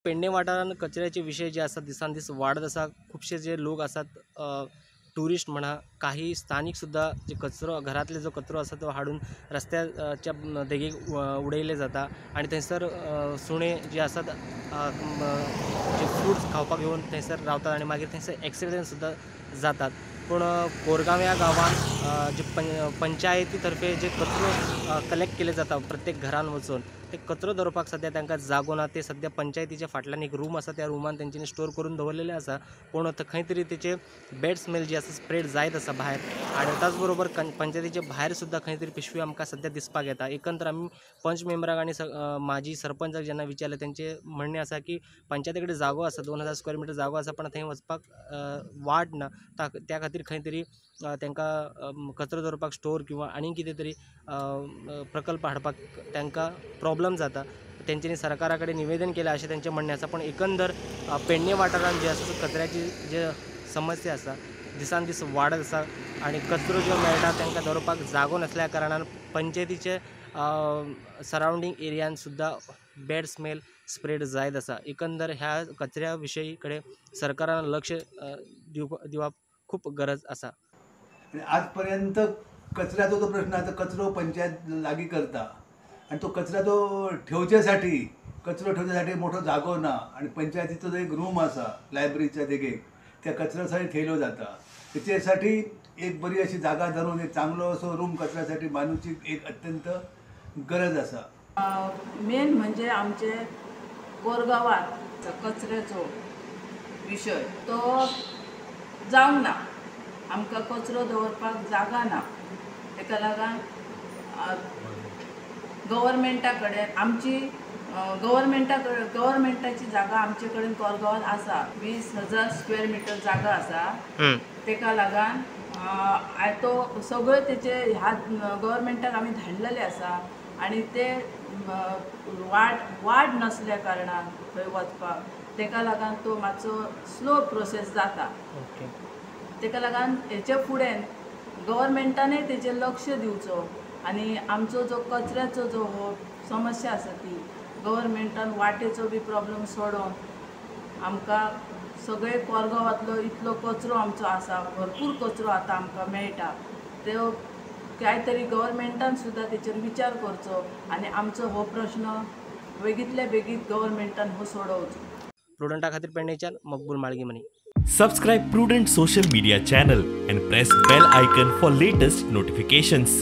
पेडणे वाठारांत कचऱ्याचे विशय जे आसा दिसान दीस वाडत आसा. खुबशे जे लोक आसात, टुरिस्ट म्हणा, काही स्थानिक सुद्दां जे कचरो घरांतले जो कचरो आसा तो हाडून रस्त्याच्या देगेक उडयले जाता आनी थंयसर सुणे जे आसात जे फ्रुट्स खावपाक येवन थंयसर रावतात आनी मागीर थंयसर एक्सिडंट सुद्दां जातात. पूण कोरगांव ह्या गांवांत जे पंचायती तर्फे जे कचरो कलेक्ट केले जाता प्रत्येक घरान वचून, ते कचरो दवरपाक सद्या तांकां जागो ना. ते सद्या पंचायतीच्या फाटल्यान एक रूम आसा, त्या रुमान तेंच्यांनी स्टोर करून दवरलेले आसा. पूण खंय तरी तेचे बॅड स्मेल जी आसा स्प्रेड जायत आसा भायर आनी त्याच बरोबर पंचायतीच्या भायर सुद्दां खंय तरी पिशवी आमकां सद्या दिसपाक येता. एकंदर आमी पंच मेंबराक आनी माजी सरपंचाक जेन्ना विचारलें, तेंचें म्हणणें आसा की पंचायती कडेन जागो आसा, 2000 स्क्वेअर मिटर जागो आसा, पण थंय वचपाक वाट ना. त्या खातीर खंय तरी तांकां कचरो दवरपाक स्टोर किंवा आनी कितें तरी प्रकल्प हाडपाक तांकां प्रॉब्लम जाता. तेंच्यांनी सरकारा कडेन निवेदन केलें अशें तेंचें म्हणणें आसा. पूण एकंदर पेडणे वाठारांत जे आसा कचऱ्याची जे समस्या आसा दिसान दीस वाडत आसा आनी कचरो जो मेळटा तांकां दवरपाक जागो नासल्या कारणान पंचायतीचे सरावंडींग एरियान सुद्दां बॅड स्मेल स्प्रेड जायत आसा. एकंदर ह्या कचऱ्या विशयी कडेन सरकारान लक्ष दिवप खूब गरज आसा. आनी आजपर्यंत कचऱ्याचो जो प्रश्न आसा, कचरो पंचायत लागीं करता आनी तो कचऱ्याचो ठेवच्यासाठी, कचरो ठेवच्यासाठी मोठो जागो ना आनी पंचायतीचो जो एक रूम आसा लायब्ररीच्या देगेक, त्या कचऱ्यासाठी थेयलो जाता. तेचेसाठी एक बरी अशी जागा धरून एक चांगलो असो रूम कचऱ्यासाठी बांदूची एक अत्यंत गरज आसा. मेन म्हणजे आमचे कोरगांवात कचऱ्याचो विशय तो जावंक ना. आमकां कचरो दवरपाक जागा ना. तेका लागून गव्हर्मेंटा कडेन आमची गव्हर्मेंटाची जागा आमचे कडेन कोरगांवांत आसा. 20,000 स्क्वेअर मिटर जागा आसा. तेका लागून तो सगळे तेचे ह्या गव्हर्मेंटाक आमी धाडलेले आसा आनी ते वाट नासल्या कारणान थंय वचपाक तेका लागून तो मातसो स्लो प्रोसेस जाता. तेका लागून हेच्या फुडें गव्हर्मेंटानय तेचेर लक्ष दिवचो आनी आमचो जो कचऱ्याचो जो हो समस्या आसा ती गव्हर्मेंटान वाटेचो बी प्रॉब्लम सोडोवन आमकां सगळे कोरगांवांतलो इतलो कचरो आमचो आसा, भरपूर कचरो आतां आमकां मेळटा, त्यो काय तरी गव्हर्मेंटान सुद्दां तेचेर विचार करचो आनी आमचो हो प्रश्न बेगीतल्या बेगीत गव्हर्मेंटान हो सोडोवचो. प्रुडंटा खातीर पेडणेच्यान मकबूल माळगीमणी. Subscribe Prudent social media channel and press bell icon for latest notifications.